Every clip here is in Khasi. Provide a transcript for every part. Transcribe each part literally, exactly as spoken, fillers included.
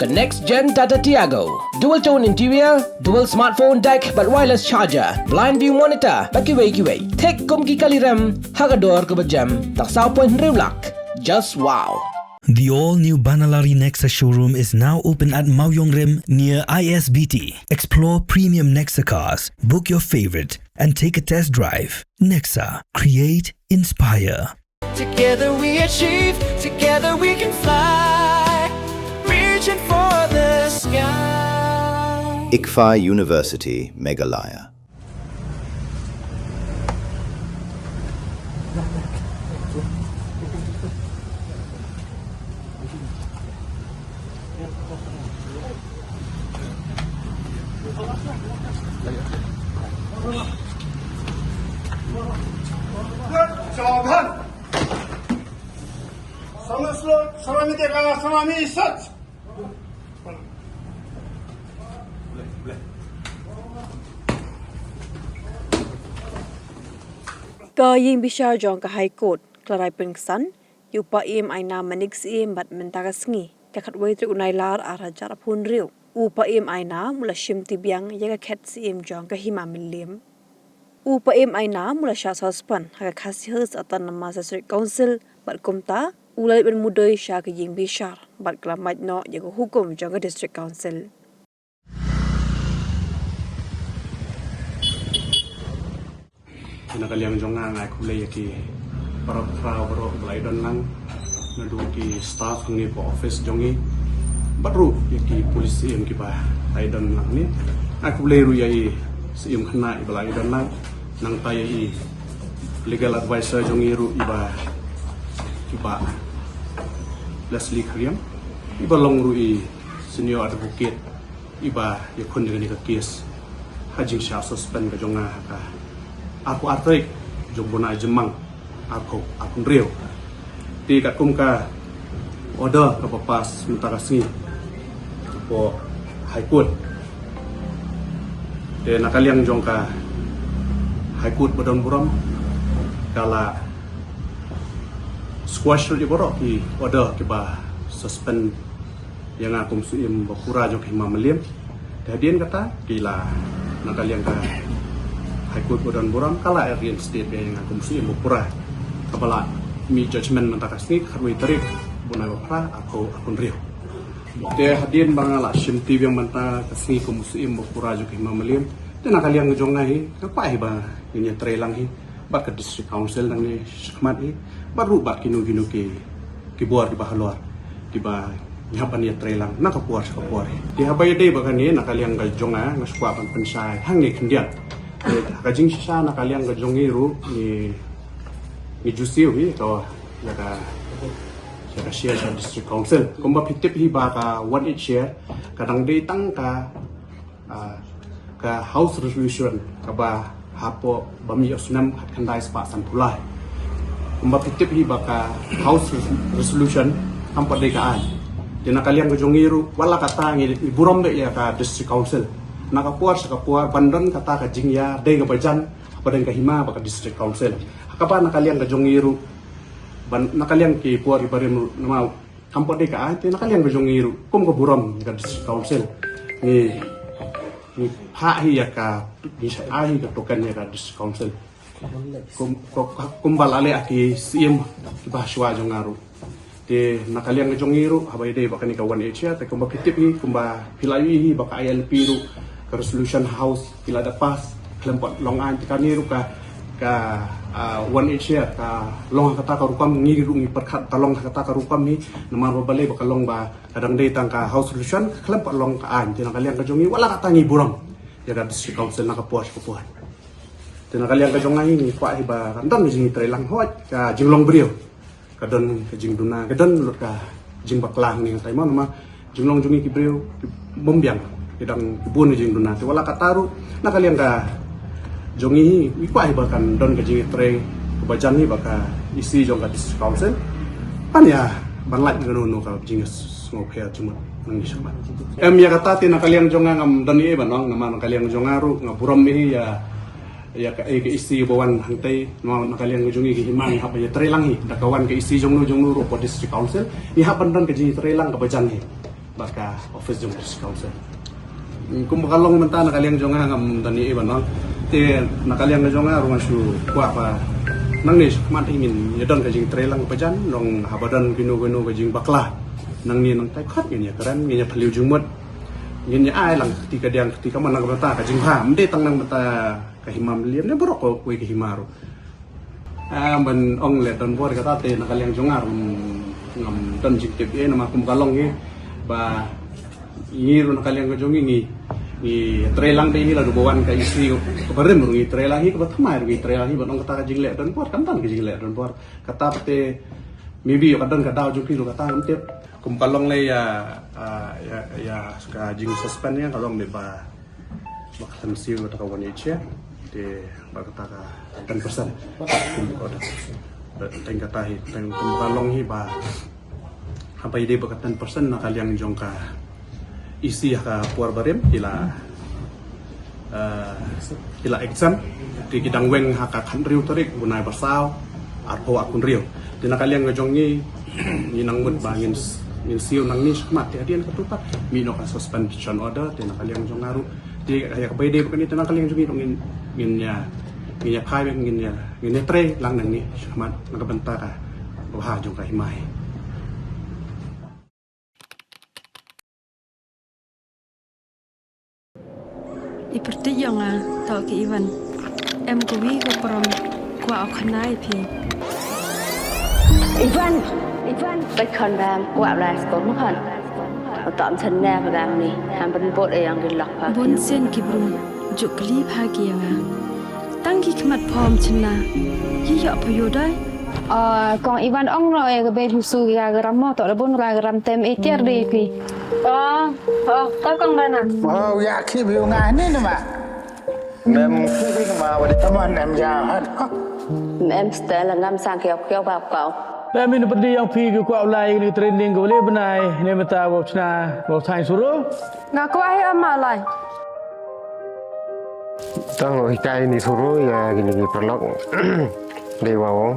The next gen Tata Tiago. Dual tone interior, dual smartphone deck, bad wireless charger, blind view monitor, bad kiwei kiwei. Thik kum ki kali rem, ha ka dor kaba jem, tang saw point hynriew lak. Just wow. The all-new Banalari Nexa showroom is now open at Mawiong Rim near I S B T. Explore premium Nexa cars, book your favorite, and take a test drive. Nexa, create, inspire. Together we achieve, together we can fly. Reaching for the sky. ICFAI University, Meghalaya. Salam. Salam, salam, salam, salam, salam. Ka ïing bishar jong ka High Court ka la rai pynksan ïa u Paiem Aina Manik Syiem bad mynta ka sngi, ka khatwei tarik u Nailar ar hajar arphew hynriew, u Paiem Aina u la shim ti biang ïa ka khet Syiem jong ka Hima Mylliem. U Paiem Aina u la shah suspend ha ka Khasi Hills Autonomous District Council bad kumta u la leit ban mudui sha ka ïing bishar bad ka la mait noh ïa ka hukum jong ka District Council. Na ka liang jong nga, nga ai khublei ïa ki para baroh baroh ba la ïadon lang, naduh ki staff hangne hapoh office jong ngi, bad ruh ïa ki police Syiem kiba la ïadon lang hangne. Nga ai khublei ruh ïa i Syiem Khynnah iba la ïadon lang, nangta ïa i legal advisor jong ngi ruh iba, iba Leslie Khyriem, iba long ruh i senior advocate iba ïakhun ïa kane ka case ha jingshah suspend ka jong nga ha ka arphew ar tarik jong u bnai Jymmang arphew arphew hynriew. Te katkum ka order kaba pass mynta ka sngi hapoh High Court, te na ka liang jong ka High Court ba don burom ka la squash ruh ïa baroh ki order kiba suspend ïa nga kum u Syiem ba pura jong ka Hima Mylliem. Te hadien kata ki la, na ka liang ka High Court ba don burom ka la reinstate ïa nga kum u Syiem ba pura, kaba la mih judgment mynta ka sngi, khatwei tarik bnai ba phra, arphew arphew hynriew. Te hadien ba nga la shim ti biang mynta ka sngi kum u Syiem ba pura jong ka Hima Mylliem, te na ka liang ka jong nga hi, nga kwah hi ba ngin ïatrei lang hi bad ka District Council nangne shakhmat hi, bad ruh bad kino kino ki, ki bor kiba halor kiba ngi hap ban ïatrei lang na ka por sha ka por hi. Te haba ïadei bad kane, na ka liang ka jong nga, nga sngewkwah ban pynshai hangne khyndiat. Te ha ka jingshisha, na ka liang ka jong ngi ruh ngi, ngi ju siew hi ka, ïa ka, ïa ka share sha District Council. Kumba phi tip hi ba ka one eight share ka dang dei tang ka, ah, ka House Resolution kaba hapoh ba mih u snem khatkhyndai spah sanphew lai. Kumba phi tip hi ba ka House Res-, Resolution kam pat dei ka aiñ. Te na ka liang ka jong ngi ruh, wat la katta ngi, ngi burom beit ïa ka District Council. Na ka por sha ka por ban don kata ka jingïadei kaba jan hapdeng ka Hima bad ka District Council. Ha kaba na ka liang ka jong ngi ruh, ban, na ka liang ki por kiba rim ruh, namar kam pat dei ka aiñ, te na ka liang ka jong ngi ruh kum ka burom ka District Council, ngi, ngi phah hi ïa ka, ngi shah ai hi ka token ïa ka District Council. Kum, kum, kumba la leh ha ki Syiem kiba shuwa jong nga ruh. Te na ka liang ka jong ngi ruh, haba ïadei bad kane ka one eight share, te kumba phi tip hi, kumba phi la ïohi hi ba ka I L P ruh, ka resolution House ki la da pass, khlem pat long aiñ. Te kane ruh ka, ka, ah, one eight share ka long ha kata ka rukom, ngi ruh ngi pyrkhat ka long ha kata ka rukom hi, namar ba balei ba ka long ba ka dang dei tang ka House Resolution, khlem pat long ka aiñ. Te na ka liang ka jong ngi, wat la katta ngi burom ïa ka District Council na ka por sha ka por. Te na ka liang ka jong nga hi, ngi kwah hi ba kan don ka jingïatreilang, hooid ka jinglong briew ka don ka jingduna, ka don lut ka jingbakla hangne, nga tharai mo, namar jinglong jong ngi ki briew ki bym biang, ki dang ki bun ka jingduna. Te wat la katta ruh, na ka liang ka jong ngi hi, ngi kwah hi ba kan don ka jingïatrei kaba jan hi bad ka E C jong ka District Council, ban ïa, ban lait kano kano ka jingsngewpher jingmut nangne shakhmat. Em, ïa kata te na ka liang jong nga ngam don ei ei ban ong, namar na ka liang jong nga ruh nga burom hi ïa, ïa ka, eh, ka E C ba wan hangtei, na, na ka liang ka jong ngi ka Hima ngi hap ban ïatreilang hi, da ka wan ka E C jongno jongno ruh hapoh District Council, ngi hap ban don ka jingïatreilang kaba jan hi. Bad ka office jong District Council. Kum ba ka long mynta na ka liang jong nga ngam don ei ei ban ong. Te na ka liang jong nga ruh nga shu kwah ba nangne shakhmat hi ngin ïa don ka jingtrei lang ba jan, long haba don kino kino ka jingbakla. Nangne nangtai khot ngin ïa kren, ngin ïa phylliew jingmut. Ngin ïa ai lang ka kti kadiang ka kti kamon na ka bynta ka jingbha. Ym dei tang na ka bynta ka hima Mylliem ne baroh kawei ka hima ruh. Ah, ban ong leh donbor kata te na ka liang jong nga ruh ngam don jingtip ei ei namar kum ka long hi ba ngi ruh na ka liang ka jong ngi ngi, ngi trei lang dei hi lada ba wan ka isi ka barim ruh ngi trei lang hi, ka bathymmai ruh ngi trei lang hi, ban ong kata ka jingleh donbor kam don ka jingleh donbor. Kata te maybe ka don ka daw jong phi ruh kata ngam tip. Kum ka long leh ïa, ah, ïa, ïa ka jingsuspend ïa ka long leh ba ba ka san siew kata ka wan ïa check te ba kata ka ten percent. Kum ko da. Ba teng kata hi teng kum ka long hi ba haba ïadei ba ka ten percent na ka liang jong ka isi ha ka por barim ki la, eh, ki la exam te ki dang weng ha ka khathynriew tarik u bnai ba saw arphew arphew hynriew. Te na ka liang ka jong ngi ngi nang mut ba ngin s-, ngin siew nangne shakhmat te hadien katto pat mih noh ka suspension order te na ka liang jong nga ruh. Te ïa kaba ïadei bad kane te na ka liang jong ngi ruh ngin, ngin ïa, ngin ïa phai bad ngin ïa, ngin ïa trei lang nangne shakhmat na ka bynta ka bha jong ka hima hi. I pyrthei ïa nga, to ki Ivan. Em kawi ka prom, kwah u khana ïa phi. Ivan, Ivan, bai khon bam, kwah lai skor mu khon. Tom sen ne ka dang ni, ham ben bot e yang di lok pa. Bun sien ki bru, juk kli pha ki ïa nga. Tang ki khmat phom chynna, yi ïoh pha ïoh dai. Ah, kong Ivan ong no e ka bei phi su ki ga gram mo, to da bun ga gram tem e tiar de phi. Oh, oh, to kong Rana. Oh, ya ki bi nga ni ni ma. Mem ki bi ma wa di. Tama nem ya ha. Mem stel ngam sang kiau kiau ba kau. Mem in pedi yang phi ki kwah lai ni training ko le bnai ne mata wa chna wa sai suru. Nga kwah hi ama lai. Tang hikai ni suru ya gini ki paralok. Dei wa.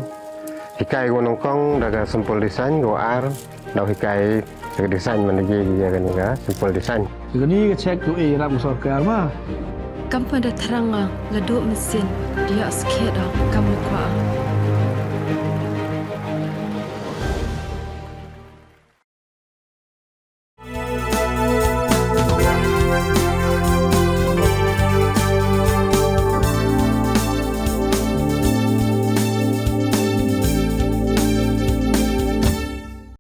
Hikai ko nongkong da ka simple design ko ar. Dau hikai ka design man lagi dia kan ka simple design. Kani ka check tu eh rap sorkar ma. Kam pynda thrang nga la duk mesin dia skhet da kam le kwah.